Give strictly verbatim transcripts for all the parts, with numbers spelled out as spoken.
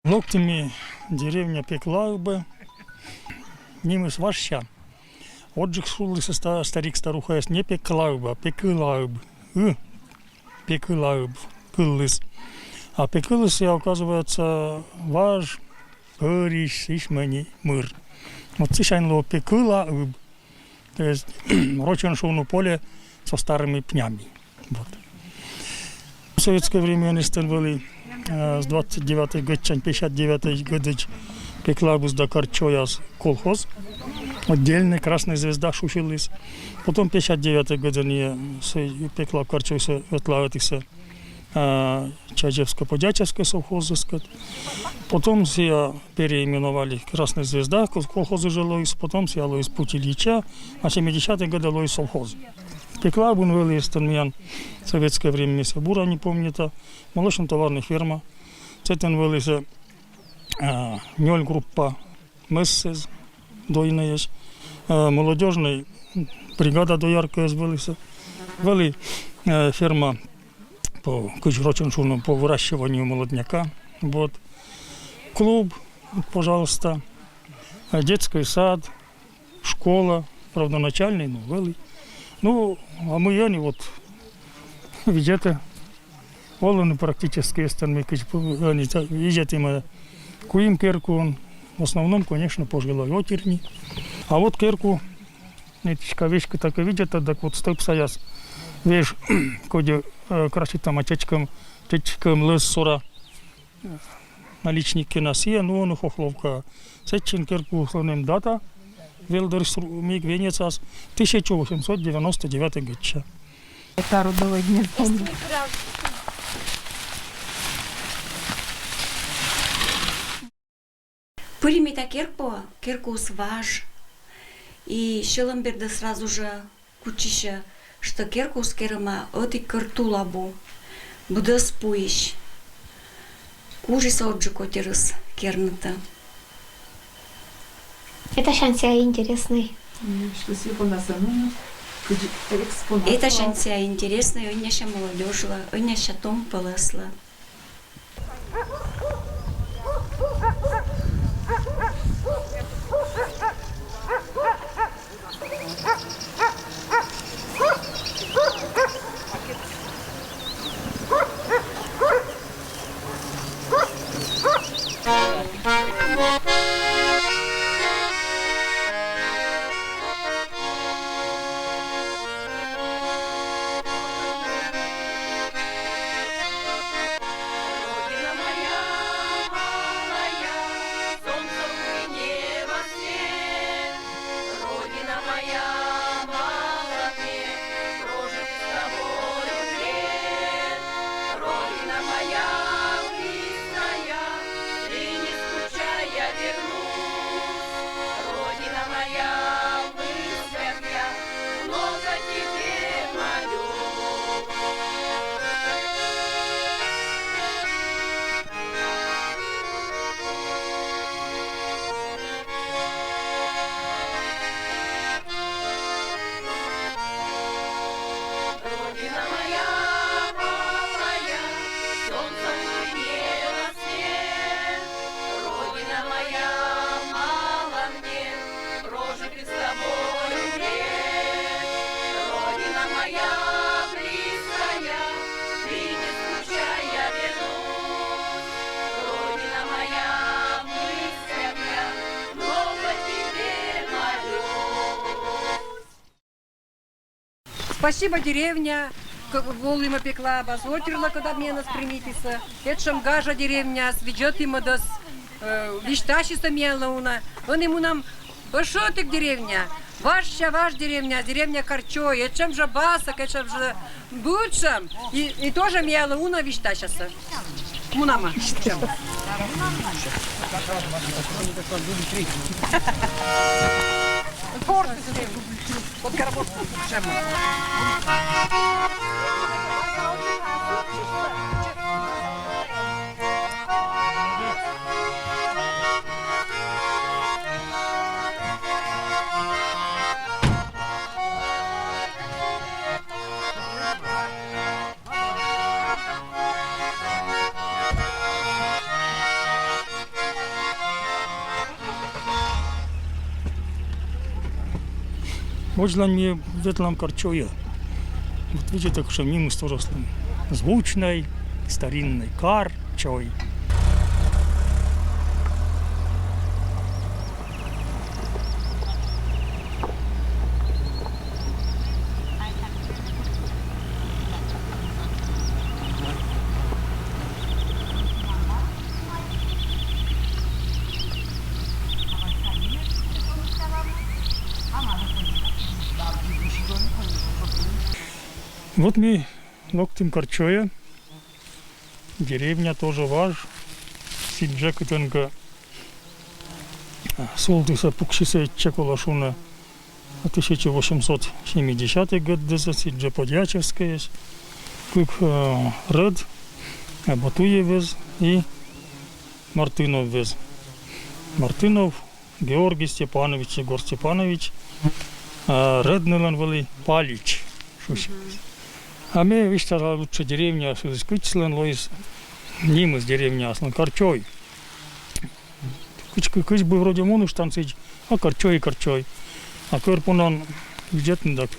Локтім ми деревня Пеклаыб, нимыс важся. Отжык шудліс ста-, старик-старуха, не Пеклаыб, а Пекылаыб. Ы, Пекылаыб кылліс. А Пекылыс, я, оказывается, важ, пӧрысь, сысь мӧні мыр. Вот сысь ань лоӧ Пекылаыб. То есть, рочӧн шуны, поле со старыми пнями. Вот. В советское время ӧністӧн вӧлі, э, с двадцать девятой годсянь пятьдесят девятый годӧдз Пеклаыб да Карчояс колхоз. Отдельный, «Красная звезда» шусьыліс. Потом пятьдесят девятый годӧн и с-, Пеклаыб, Карчойсӧ ветлалісны, э, Чайчевско-Подячевскӧй совхозыскӧд. Потом сійӧ переименовали, «Красная звезда» кол-, колхоз уже лоис, потом сійӧ лоис «Путь Ильича», а семидесятые годы лоис совхоз. Пеклаыбын вӧлі ӧністӧн миян советское время, ме сійӧ бура не помнита, молочно-товарная ферма. Сэтӧн вӧлі сійӧ, а, нёль группа мӧссӧ, дойнӧйӧсь, а, молодёжнӧй бригада дояркаяс вӧлі сійӧ. Вӧлі, а, ферма по, кыдз рочӧн шуны, по выращиванию молодняка. Вот. Клуб, пожалуйста, а, детский сад, школа, правда, начальный, но вӧлі. Ну, а мый ӧні вот, видзӧтӧ, олӧны практически, ӧністӧн ми кыдз пу-, ӧні та-, видзӧтім, э, куим керкуын, в основном, конечно, пожилой, отирни. А вот керку, ниточка, веськыда кӧ видзӧтӧ, так вот стӧп саяс веж, кодь, э, краситӧма чечкӧм, чечкӧм лӧз сора наличник кенас, и, ну, он хохловка. Сэтчӧ керкуыслӧн эм дата, велдырсмик венецас, тысяча восемьсот девяносто девятый годсянь. Это родовой гнездо. Пырим ми та керкуӧ, керкуыс важ. И сьӧлӧм бердӧ сразу жӧ кутчысьӧ, что керкуыс керӧма ӧтик кӧр тул абу, быдӧс пуысь. Кужис отжык котырыс кернытӧ. Этасянь сійӧ интереснӧй. М, что сие понна самое, кыдз экспонат. Этасянь сійӧ интереснӧй, ӧньӧся молодёжлы, ӧньӧся том пӧлӧслы. Родина моя, мала я, солнце в глубине во сне. Родина моя, мала мне, прожить с тобою век. Родина моя, близкая, ты не скучай, я вернусь. Родина моя, мыслях я много тебе молю. Родина моя, мала я, солнце в луне во сне. Родина моя, мала мне, прожить с тобою век. Родина моя, близкая, ты не скучай, я вернусь. Родина моя, мыслях я много тебе молю. Спасибо, деревня, к-, волім ми Пеклаыбас, отирлы, кода миянӧс примитісны. Этшӧм гажа деревняас, видзӧтӧмыдыс, э, висьтасисны миянлы уна. Ӧні мунам ӧшӧтик деревня. Важся важ деревня, деревня Карчой. Этшӧм жӧ басӧк, этшӧм жӧ быдшӧм. И, и тоже миянлы уна висьтасясны. Мунам. Вот коробочку. Водзлань ми ветлам Карчоя. Вот видите, так что нимыс тоже звучный, старинный Карчой. Вот ми локтім Карчоя. Деревня тоже важ. Сідз жӧ кытӧнкӧ султісӧ, пуксисӧ, ичӧт, колӧ шуны, тысяча восемьсот семидесятый гӧддӧзыс, сідз жӧ Подьячевскӧйӧсь. Кык, э, рӧд, э, Батуевӧс и Мартыновӧс. Мартынов Георгий Степанович, Егор Степанович, э, рӧднылӧн вӧлі Палич шусяс. А ме висьтала лучше деревняыс, кыдз сылӧн лоис нимыс деревняыслӧн, Карчой. Кыдз, кыдз бы вроде мунышта сідз, а Карчой и Карчой. А кор пондам видзӧдны, дак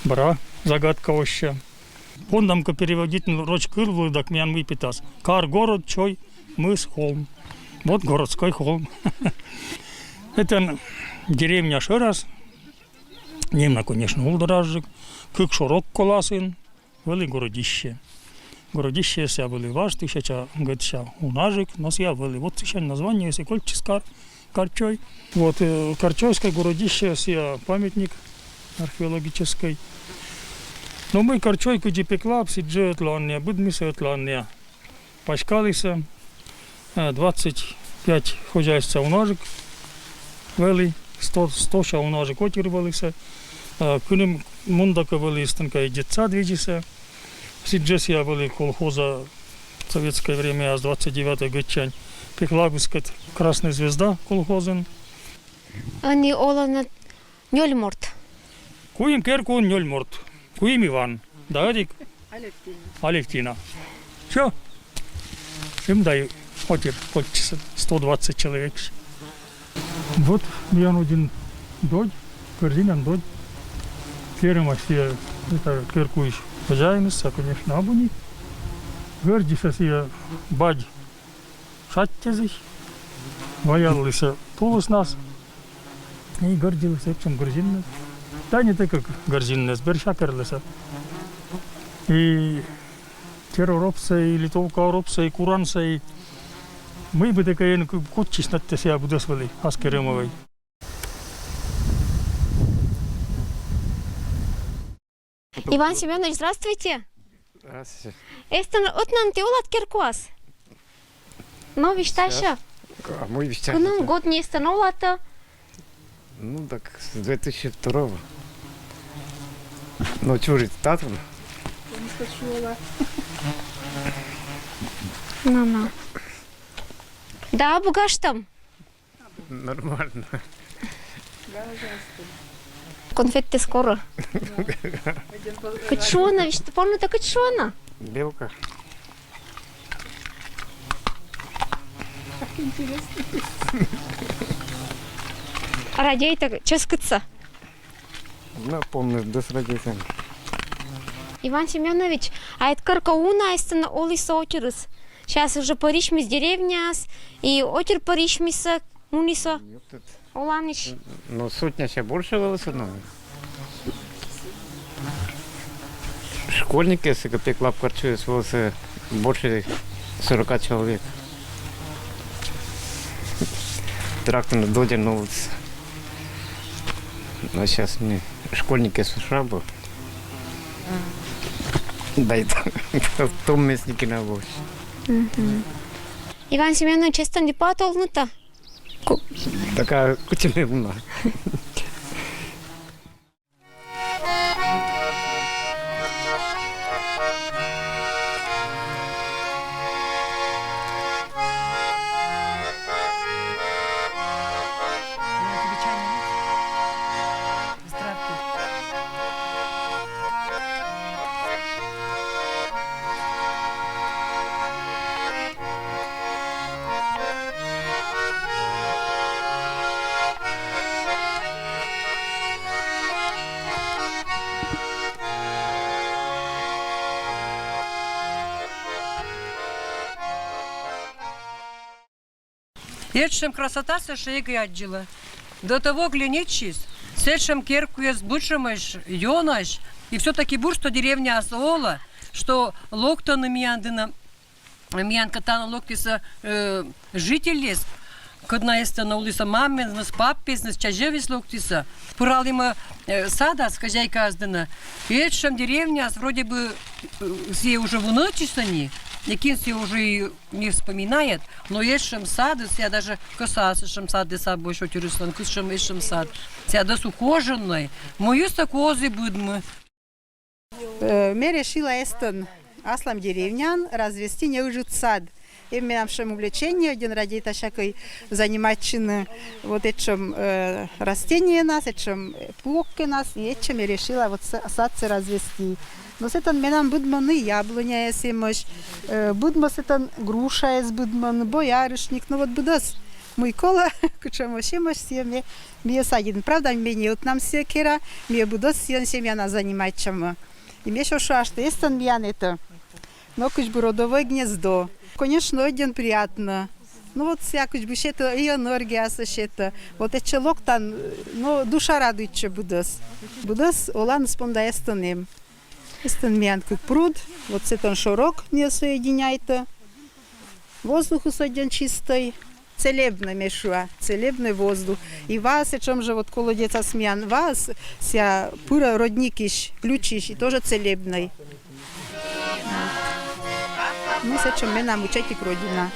бара загадка вообще. Пондам кӧ переводитны роч кыл вылӧ, дак миян мый петас: кар — город, чой — мыс, холм. Вот городской холм. Этӧн деревня шӧрас. Ним на, конечно, улдорасджык. Кык шор ог коласын вӧлі городище. Городищеыс сійӧ вӧлі важ, тысяча гӧдса унажык, но сійӧ вӧлі. Вот сысянь название сійӧ кольччис Кар-, Карчой. Вот, э, Карчойскӧй городище, сійӧ памятник археологическӧй. Но мый Карчой кыдзи пеклаб, сідз жӧ ӧтлаанныя, быдмисӧ ӧтлаанныя. Паськалісӧ, э, двадцать пять хозяйствоса унажык вӧлі, сто, стося унажык отир вӧлісӧ, э, кыным мында кӧ вӧлі, эстӧн кӧ, детсад видзисӧ. Сідз жӧ сійӧ вӧлі колхоза советскӧй времяас, двадцать девятӧй гӧтчань, пеклабыскӧд «Красная звезда» колхозын. Ӧні олӧны нёль морт. Куим керкуын нёль морт. Куим Иван. Да ӧтик Алевтина. Алевтина. Всё. Сэн тай отир кольччис сто двадцать человек. Вот миян один додь, корзинаын додь. Керӧма сійӧ, это, керкуысь хозяиныс, а, конечно, абу ни. Гӧрддьисӧ сійӧ бадь шатьтӧзысь, ваялісӧ тулыснас и гӧрддзылісӧ этшӧм гӧрзиннас. Да не только гӧрзиннас, берсьа керлісӧ. И терроропсӧ, и литовка оропсӧ, и курансӧ, и мый бы тэ кӧ эн кутчысь, нӧдтӧ, сійӧ быдӧс вӧлі ас керӧмавӧй. Иван Семёнович, здравствуйте. Здравствуйте. Эстӧн ӧтнанныд тэ олад керкуас? Но, висьтасьӧ. Сейчас. А мый висьтасьӧ? Кыным год нин эстӧн олад-ӧ? Ну, так с две тысячи второго. Но чужи татӧн. Ну, ну. Да, абу гажтӧм. Нормально. Конфеттӧ скоро. Кыдз шуӧны, висьт-, помнитӧ, кыдз шуӧны? Белка. Радейтӧ чӧскыдса. Ну, помню, да, с радейтӧм. Иван Семёнович, а эд керка уна эстӧн оліс-ӧ отирыс? Сейчас уже пӧрысьмис деревняас, и отир пӧрысьмис-ӧ, мунис-ӧ. Ёптыт. Оланыс. Но сотняся больше вӧліс, но. Школьникъяс, кӧ пеклаб Карчойыс, вӧліс больше сорока человек. Трактор додя новыц. А сейчас ми школьникъяс шуам. Да и то, том местнике на вось. Мгм. Иван Семёнович, эстӧн дипа толнытӧ? Ку-, така кутшӧм уна. Сэтшӧм красота сійӧ эгӧй аддзылӧ. До того глянитчис, сэтшӧм керкуыс быдшӧмӧсь, ёнӧсь, и всё-таки бур, что деревняас олӧ, что локтӧны миян дінӧ, миян кӧ тані локтісӧ, э, жительыс, кодъяс тані олісӧ, мамӧсныс, папӧсныс, чажӧвис локтісӧ, пыралімӧ, э, садас, хозяйкаыс дінӧ. И сэтшӧм деревняас вроде бы, э, сійӧ уже вунӧдчис ӧні, и кин сійӧ уже и не вспоминает, но сэтшӧм садыс, сійӧ даже кӧсъя сэтшӧм садыс абу, ещё тырыслӧн, кутшӧм сэтшӧм сад. Сійӧ дас ухоженнӧй. Мыйыс тай оз и быдмы. Э, ме решила эстӧн аслам деревняын развести неыджыд сад. Эм менам сэтшӧм увлечение, ӧдйӧн радейта сякӧй заниматчыны вот сэтшӧм, э, растениенас, сэтшӧм, э, пуоккенас, и сэтчӧ ме решила вот с-, садсӧ развести. Но сэтӧн менам быдмӧны яблоняяс эмӧсь, э, быдмӧ сэтӧн грушаяс быдмӧны, боярышник, но вот быдӧс, мый колӧ, кутшӧмӧсь эмӧсь, сійӧ ме, ме садьӧдӧ. Правда, ме не ӧтнам сійӧ кера, ме быдӧс сійӧн семьянас заниматчӧма. И ме ещё шуа, что эстӧн миян это. Но кыдз бы родовое гнездо. Конечно, ӧдйӧн приятно. Ну вот сійӧ кыдз бы сетӧ, и энергиясӧ сетӧ. Вот сэтчӧ локтан, но душа радуйтчӧ быдӧс. Быдӧс оланыс понда эстӧн эм. Эстӧн миян кык пруд, вот сэтӧн шорок ме соединяйта. Воздухыс ӧдйӧн чистӧй, целебнӧй, ме шуа, целебнӧй воздух. И ваыс сэтшӧм жӧ, вот колодецас миян ваыс, сійӧ пырӧ родникысь, ключысь, и тоже целебнӧй. Ну, сэтшӧм менам ичӧтик родина.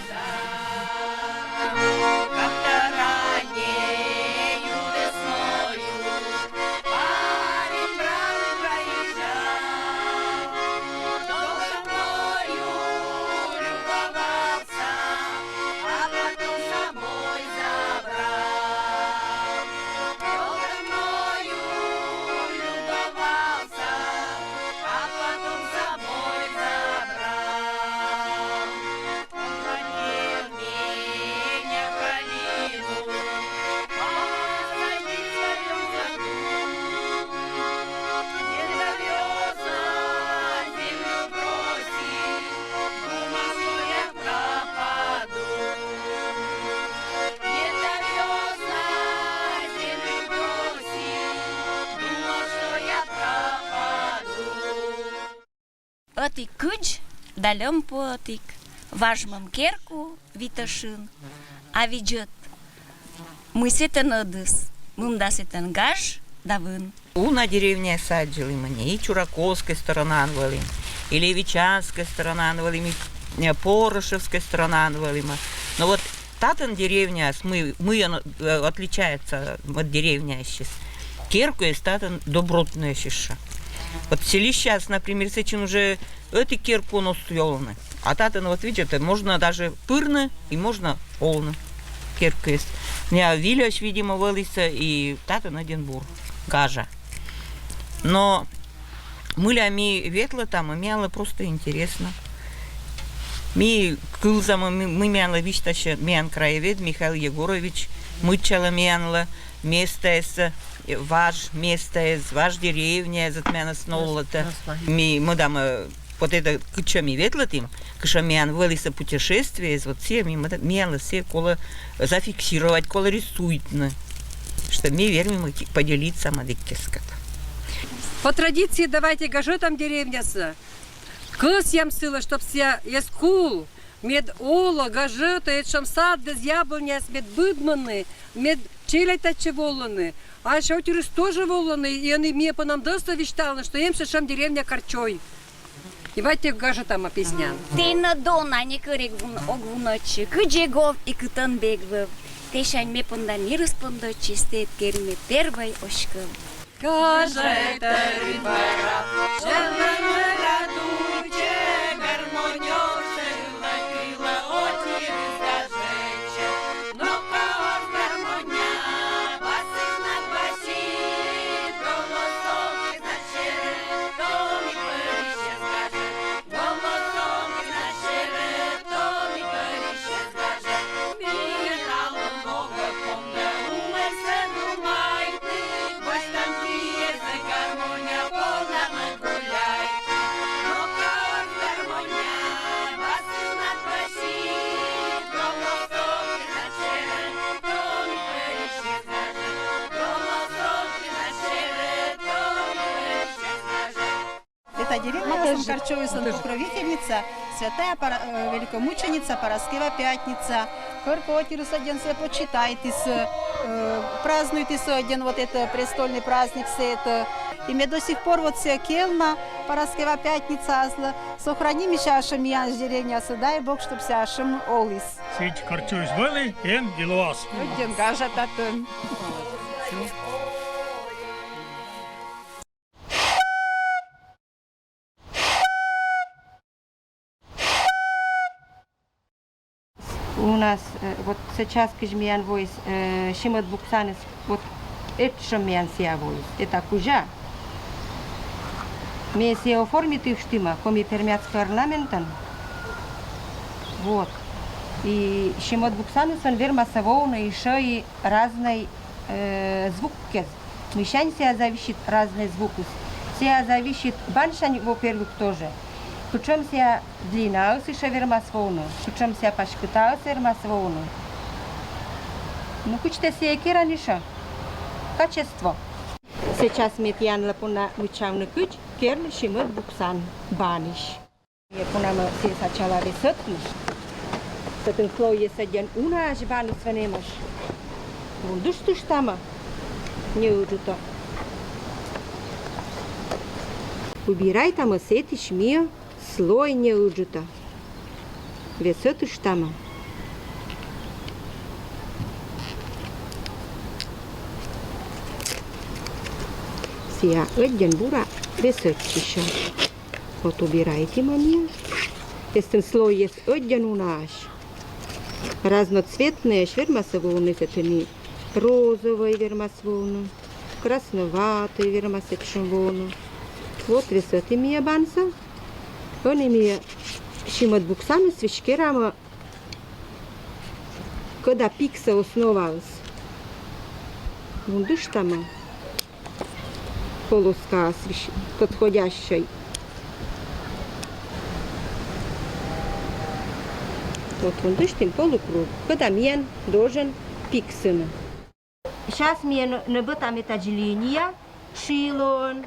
Ӧтик кыдз да льӧм пуӧтик, важ мӧм керку витӧ шын, а видзӧд, мый сэтӧн ӧдыс, мында сэтӧн гаж да вын. Уна деревняяс аддзылім ӧні, и Чураковскӧй сторонаын вӧлім, и Левичанскӧй сторонаын вӧлім, и, э, Порошевскӧй сторонаын вӧлім. Но вот татӧн деревняяс, мый, мыйӧн, э, отличается от деревняясысь. Керкуяс татӧн добротнӧйӧсь ещё. Вот селищас, например, сэтчӧ уже ӧтик керку но оз ёлны. А татӧн вот видзӧдтӧ, можно даже пырны, и можно олны керкуяс. Миян вильӧсь, видимо, вӧлісӧ, и татӧн ӧдйӧн бур гажа. Но мыля ми ветлӧтам, миянлы просто интереснӧ. Ми кылзам, ми, ми, миянлы висьтасьӧ миян краевед Михаил Егорович, мыччалӧ миянлы местаяссӧ, э, важ местаяс, важ деревняяс, вот миянӧс новлӧтӧ. Ми мӧдам, э, вот это, кытчӧ ми ветлӧтім, кытчӧ миян вӧлісӧ путешествиеяс, вот сійӧ ми мӧда-, миянлы сійӧ колӧ зафиксировать, колӧ рисуйтны. Что ми вермим поделиться мӧдӧдз кӧ. По традиции давайте гажӧдам деревнясӧ. Кӧсъям сылы, чтоб сійӧ эз кул, мед олӧ, гажӧдтӧ, этшӧм сад да яблоняяс мед быдмӧны, мед челядь татчӧ волӧны. А ещӧ отсюрыс тоже волӧны, и ӧні ми понам дӧзтӧ висьталӧны, что эм сэтшӧм деревня Карчой. И вайте гажӧдам песняӧн. Тэ на дона некор ог вун-, ог вунӧдчы, кыдзи гов и кытӧн бег вӧв. Тэсянь ме понда мирыс пондӧдчис, тэ керны первой оськӧм. Та деревня Карчоюсын покровительница, святая пара-, э, великомученица Параскева Пятница. Кӧр котырыс ӧдйӧн сійӧс почитайтіс, э, празднуйтіс ӧдйӧн вот это престольный праздник, все это. И ме до сих пор вот сійӧ келма Параскева Пятница азлӧ. Сохранимися ещӧ миян деревнясӧ, дай Бог, чтоб сійӧ ещӧ оліс. Сідз Карчоюс вӧлі, эн и лоас. Ӧдйӧн гажа татӧн. У нас, э, вот сейчас кыдз миян воис, э, Симӧд буксаныс, вот этшӧм миян сійӧ воис. Это кузя. Ме сійӧ оформитыштіма коми-пермяцкӧй орнаментӧн. Вот. И Симӧд буксанысӧн вермасӧ воны ещӧ и разнӧй, э, звуккӧд. Мыйсянь сійӧ зависит разнӧй звукыс. Сійӧ зависит бансянь, во-первых, тоже. Кутшӧм сійӧ длинаыс ещӧ вермас воны, кутшӧм сійӧ паськытаыс вермас воны. Ну, кутшӧм тэ сійӧ керан ещӧ. Качество. Сейчас ме тіянлы пуна мыччавны, кыдз керны Симӧд буксан банысь. Ме пуна сійӧс сначала весӧдны. Сэтӧн слойыс ӧдйӧн унаӧсь баныс вӧлӧмаӧсь. Вундыштыштамӧ неыджыдӧ. Убирайтамӧ сэтысь миян слой неыджыдӧ. Весӧдыштамӧ. Сійӧ ӧдйӧн бура весӧдчысьӧ. Вот убирайтімӧ миян. Эстӧн слойыс ӧдйӧн унаӧсь. Разноцветнӧйӧсь вермасӧ воны сэтӧн и розовӧй вермас воны, красноватӧй вермас этшӧм воны. Вот весӧдім миян бансӧ. Ӧні миян Симӧд буксаныс веськӧдам кӧда пиксӧ основаыс. Вундыштамӧ полоскаыс весь подходящӧй. Вот вундыштім полукруг, кӧда миян должен пиксыны. Сейчас ме нӧбӧта этадз линия шылӧн.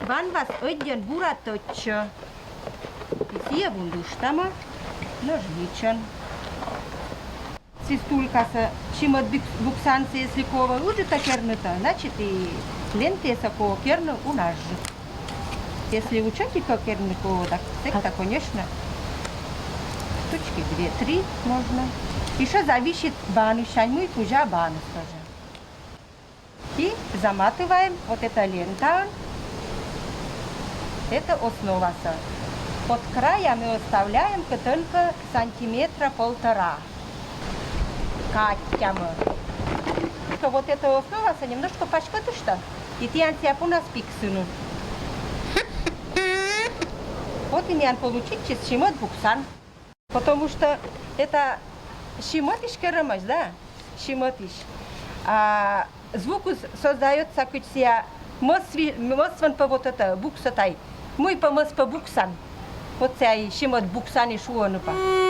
Бан вӧлі ӧдйӧн бура тӧдчӧ. И сійӧ вундыштамӧ нӧшта гичӧн. Свистулькасӧ Симӧд буксансӧ, если колӧ ыджыдӧ керны, то, значит, и лентаӧс колӧ керны унаджык. Если учётікӧ керны колӧ, так сэтчӧ, конечно, штучки две-три можно. Ещё зависит банысь, мый кузя баныс тоже. И заматываем вот это лентаӧн, это основасӧ. От края мы оставляем только сантиметра полтора. Катямӧ. Что вот это основасӧ немножко пачкатышта, и тіян сійӧ пунас пиксыны. Вот и миян получитчис Симӧд буксан. Потому что это Симӧдысь керӧмаӧсь, да? Симӧдысь. А звукыс создаётся кыдз сійӧ мӧс-, мӧсвӧн пӧ вот это букса тай. Мый пӧ мӧс пӧ буксан. Вот сійӧ и Симӧд буксан и шуӧны пӧ.